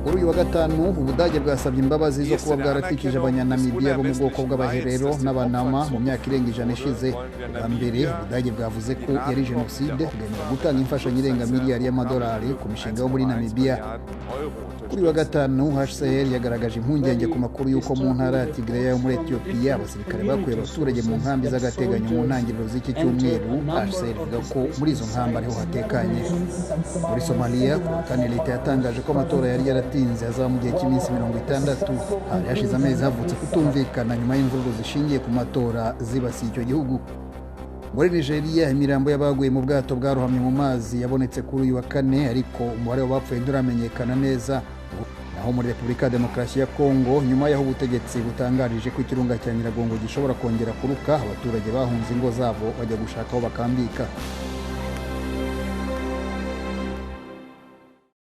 Kuri uyu wa gatanu, Ubudage bwasabye imbabazi zo Geste kuba der bwaratikije Anerkennung des Abanyanamibiya bo mu bwoko unermesslichen Leids, bw'Abaherero das den n'Abanama Opfern mu myaka irenga zugefügt 100 wurde, ishize. wollen wir Bwa mbere, Namibia Ubudage bwavuze die ko yari Nachkommen der jenoside, bwemera Opfer gutanga an imfashanyo irenga miliyari Schutznetzwerk y'amadolari ku mishinga yo muri 1,1 Namibiya. Milliarden Euro Kuri uyu wa unterstützen. gatanu, HCR yagaragaje impungenge ku makuru y'uko mu ntara ya Tigray yo muri Etiyopiya abasirikare bakuye abaturage mu nkambi z'agateganyo mu ntangiriro z'iki cyumweru. HCR ivuga ko muri izo nkambi ariho hatekanye. Muri Somaliya, ku wa kane, leta yatangaje ko amatora yari yaratinze azaba mu gihe cy'iminsi 60. Hari hashize amezi havutse kutumvikana nyuma y'imvururu zishingiye ku matora zibasiye icyo gihugu. Muri Nigeria, imirambo y'abaguye mu bwato bwarohamye mu mazi yabonetse kuri uyu wa kane, ariko umubare w'abapfuye nturamenyekana neza. Naho muri Repubulika ya Demokarasi ya Kongo, nyuma y'aho ubutegetsi butangarije ko ikirunga cya Nyiragongo gishobora kongera kuruka, abaturage bahunze ingo zabo bajya gushaka aho bakambika.